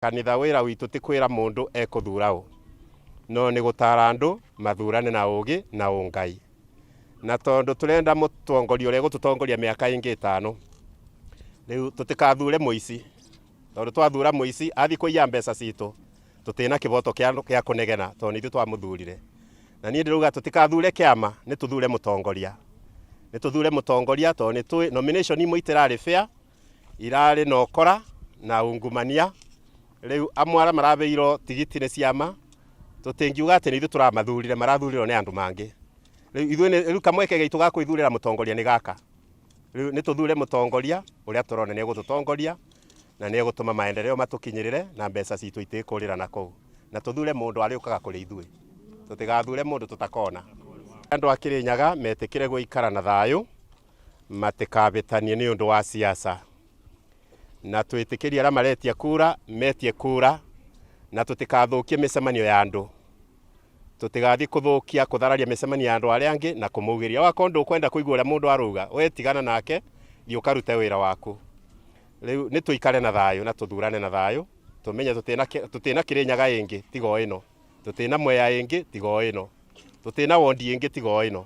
Kanitha wĩra witũ ti kwĩra mũndũ ekũthura ũ, no nĩ gũtara andũ mathurane na ũgĩ na ũngai. Na tondũ tũrenda mũtongoria ũrĩa egũtũtongoria mĩaka ĩngĩ 5, rĩu tũtikathure mũici, tondũ twathura mũici athiĩ kũiya mbeca citũ tũtina kĩboto kĩa kũnegena tondũ nĩ ithuĩ twamũthurire. Na niĩ ndĩrauga tũtikathure kĩama, nĩ tũthure mũtongoria. Nĩ tũthure mũtongoria tondũ nĩ tũĩ nomination imwe itirarĩ fair, irarĩ na ũkora na ungumania. Rĩu amwe arĩa marabeirwo tigiti nĩ ciama, tũtingiuga atĩ nĩ ithuĩ tũramathurire, marathurirwo nĩ andũ mangĩ. Rĩu ithuĩ nĩ, rĩu kamweke gaitũ ga kwĩthurĩra mũtongoria nĩ gaka. Rĩu nĩ tũthure mũtongoria ũrĩa tũrona nĩ egũtũtongoria na nĩ egũtũma maendeleo matũkinyĩrĩre na mbeca citũ itikũrĩra na kũu. Na tũthure mũndũ arĩũkaga kũrĩ ithuĩ, tũtigathure mũndũ tũtakona. Andũ a Kĩrĩnyaga metĩkĩre gũikara na thayũ, matikabĩtanie nĩ ũndũ wa siasa. Na twĩtĩkĩrie arĩa maretia kura metie kura, na tũtikathũkie mĩcemanio ya andũ. Tũtigathiĩ kũthũkia kũthararia mĩcemanio ya andũ arĩa angĩ na kũmaugĩria. Wakorwo ndũkwenda kũigua ũrĩa mũndũ arauga, we tigana nake, thiĩ ũkarute wĩra waku. Rĩu nĩ tũikare na thayũ na tũthurane na thayũ, tũmenye tũtina Kĩrĩnyaga ĩngĩ tiga o ĩno, tũtina Mwea ĩngĩ tiga o ĩno, tũtina wondi ĩngĩ tiga o ĩno.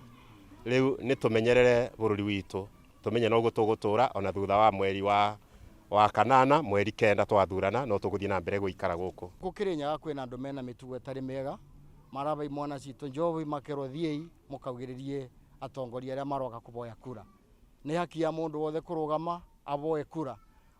Rĩu nĩ tũmenyerere bũrũri witũ, tũmenye noguo tũgũtũra ona thutha wa mweri wa kanana, mweri 9 twathurana, no tũgũthiĩ na mbere gũikara gũkũ. Gũkũ Kĩrĩnyaga kwĩna andũ mena mĩtugo ĩtarĩ mĩega, maraba imwana citũ njohi makerwo thiĩi mũkaugĩrĩrie atongoria arĩa maroka kũboya kura. Nĩ haki ya mũndũ wothe kũrũgama aboe kura.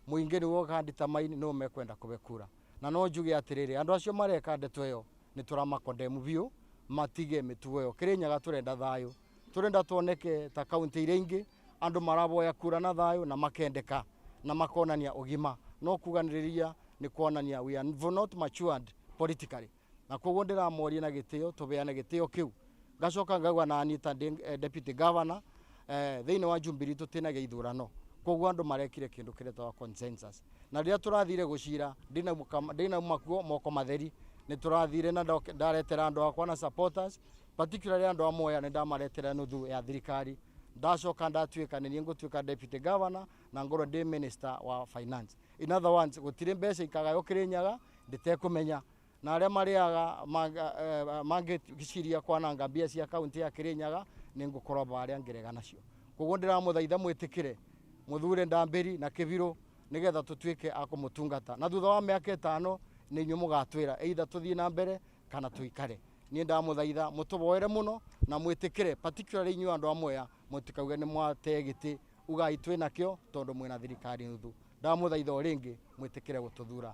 Mũingĩ nĩguo ũkandetermine nũ mekwenda kũbe kura. Na no njuge atĩrĩrĩ, andũ acio mareka ndeto ĩyo nĩ tũramakondemu biũ, matige mĩtugo ĩyo. Kĩrĩnyaga tũrenda thayũ, tũrenda tuoneke ta kaunti iria ingĩ, andũ maraboya kura na thayũ na makendeka na makonania ũgima. No kuganĩrĩria nĩ kuonania we are not matured politically. Na koguo ndĩramoria na gĩtĩo, tũbeane gĩtĩo kĩu. Ngacoka ngauga na niĩ ta ndĩ deputy governor, thĩinĩ wa Jubilee tũtinagia ithurano. Koguo andũ marekire kĩndũ kĩretagwo consensus. Na rĩrĩa tũrathire gũcira, ndinauma kuo moko matheri. Nĩ tũrathire na ndaretera andũ akwa na supporters, particularly andũ a Mwea nĩ ndamaretera nuthu ya thirikari. Ndacoka ndatuĩka nĩ niĩ ngũtuĩka deputy governor na ngorwo ndĩ minister wa finance. In other words, gũtirĩ mbeca ikagaywo Kĩrĩnyaga nditekũmenya. Na arĩa marĩaga mangĩciria kwananga mbia cia kaunti ya Kĩrĩnyaga nĩ ngũkorwo barĩa ngĩrega nacio. Koguo ndĩramũthaitha mwĩtĩkĩre mũthure Ndambĩri na Kĩbirũ nĩgetha tũtuĩke a kũmũtungata. Na thutha wa mĩaka 5 nĩ inyuĩ mũgatwĩra either tũthiĩ na mbere kana tũikare. Niĩ ndamũthaitha mũtũboere mũno na mwĩtĩkĩre, particularly inyuĩ andũ a Mwea, mũtikauge nĩ mwatee gĩtĩ, ugai twĩ nakĩo tondũ mwĩna thirikari nuthu. Ndamũthaitha o rĩngĩ mwĩtĩkĩre gũtũthura.